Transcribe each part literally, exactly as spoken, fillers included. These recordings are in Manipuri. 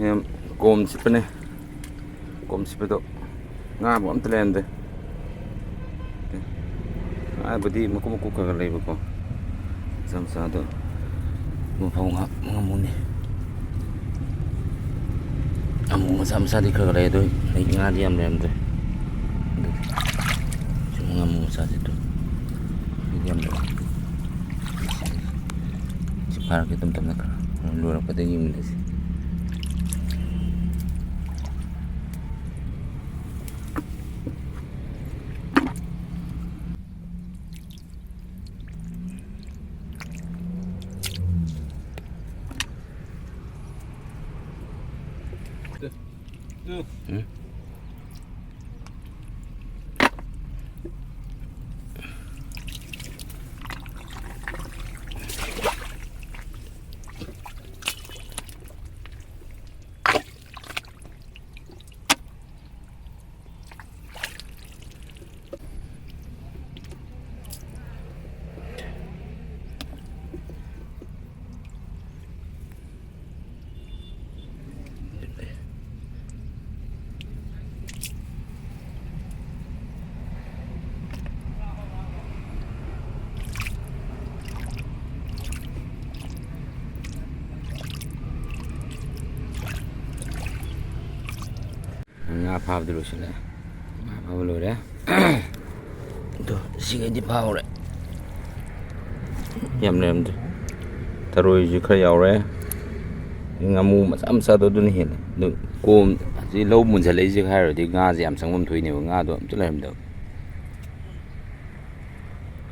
ꯌꯥꯝ ꯀꯣꯝ ꯆꯤꯠꯄꯅꯦ꯫ ꯀꯣꯝ ꯆꯤꯠꯄꯗꯣ ꯉꯥꯕꯨ ꯑꯝꯇ ꯂꯩꯔꯝꯗꯦ꯫ ꯉꯥꯕꯨꯗꯤ ꯃꯀꯨꯞ ꯃꯀꯨꯞ ꯈꯔ ꯈꯔ ꯂꯩꯕꯀꯣ꯫ ꯃꯆꯥ ꯃꯆꯥꯗꯣ ꯃꯐꯧ ꯉꯥ ꯉꯥꯃꯨꯅꯤ꯫ ꯉꯥꯃꯨ ꯃꯆꯥ ꯃꯆꯥꯗꯤ ꯈꯔ ꯈꯔ ꯂꯩ, ꯑꯗꯣ ꯂꯩ, ꯉꯥꯗꯤ ꯌꯥꯝ ꯂꯩꯔꯝꯗ꯭ꯔꯦ꯫ ꯑꯗꯨꯗꯤ ꯁꯤ ꯉꯥꯃꯨ ꯃꯆꯥꯁꯤꯗꯣ ꯂꯩꯗꯤ ꯌꯥꯝ ꯂꯩꯔꯝꯗ꯭ꯔꯦ꯫ ꯁꯤ ꯐꯥꯔꯛꯀꯦ ꯇꯞ ꯇꯞꯅ ꯈꯔ ꯂꯣꯏꯔꯛꯄꯗꯒꯤ ꯌꯦꯡꯃꯤꯟꯅꯁꯤ꯫ ꯎꯝ? ꯉꯥ ꯐꯥꯕꯗꯤ ꯂꯣꯏꯁꯤꯜꯂꯦ꯫ ꯉꯥ ꯐꯥꯕ ꯂꯣꯏꯔꯦ꯫ ꯑꯗꯣ ꯁꯤꯈꯩꯗꯤ ꯐꯥꯍꯧꯔꯦ꯫ ꯌꯥꯝ ꯂꯩꯔꯝꯗ꯭ꯔꯦ꯫ ꯊꯔꯣꯏꯁꯨ ꯈꯔ ꯌꯥꯎꯔꯦ꯫ ꯉꯥꯃꯨ ꯃꯆꯥ ꯃꯆꯥꯗꯣ ꯑꯗꯨꯅ ꯍꯦꯜꯂꯦ꯫ ꯑꯗꯨ ꯀꯣꯝ, ꯑꯁꯤ ꯂꯧ ꯃꯨꯟꯖꯜꯂꯛꯏꯁꯦ ꯍꯥꯏꯔꯨꯔꯗꯤ ꯉꯥꯁꯦ ꯌꯥꯝ ꯆꯪꯐꯝ ꯊꯣꯛꯏꯅꯦꯕ꯫ ꯉꯥꯗꯣ ꯑꯝꯇ ꯂꯩꯔꯝꯗꯕ꯫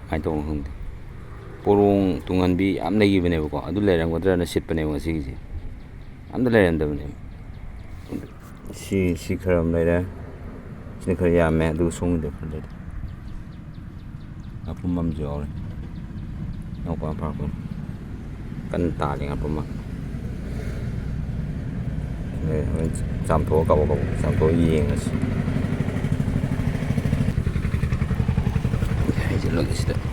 ꯀꯃꯥꯏꯅ ꯇꯧꯕꯅꯣ ꯈꯪꯗꯦ꯫ ꯄꯣꯔꯣꯡ ꯇꯨꯡꯍꯟꯕꯤ ꯌꯥꯝ ꯂꯩꯈꯤꯕꯅꯦꯕꯀꯣ꯫ ꯑꯗꯨ ꯂꯩꯔꯝꯒꯗ꯭ꯔꯅ ꯁꯤꯠꯄꯅꯦꯕ ꯉꯁꯤꯒꯤꯁꯦ꯫ ꯑꯝꯇ ꯂꯩꯔꯝꯗꯕꯅꯦꯕ꯫ ꯁꯤ, ꯁꯤ ꯈꯔ ꯑꯃ ꯂꯩꯔꯦ꯫ ꯁꯤꯅ ꯈꯔ ꯌꯥꯝꯃꯦ, ꯑꯗꯨꯒ ꯁꯣꯝꯒꯤꯗ ꯈꯔ ꯂꯩꯔꯦ꯫ ꯉꯥꯄ꯭ꯔꯨꯝ ꯑꯃꯁꯨ ꯌꯥꯎꯔꯦ꯫ ꯏꯅꯥꯎꯄꯥ ꯐꯥꯔꯛꯄꯅꯤ꯫ ꯀꯟꯅ ꯇꯥꯜꯂꯤ ꯉꯥꯄ꯭ꯔꯨꯝ ꯑꯃ꯫ ꯍꯣꯔꯦꯟ ꯆꯥꯝꯊꯣꯛꯑ ꯀꯥꯕꯣꯛ ꯀꯥꯕꯣꯛ ꯆꯥꯝꯊꯣꯛꯑ ꯌꯦꯡꯉꯁꯤ꯫ ꯍꯩꯖꯤꯜꯂꯒꯦ ꯁꯤꯗ꯫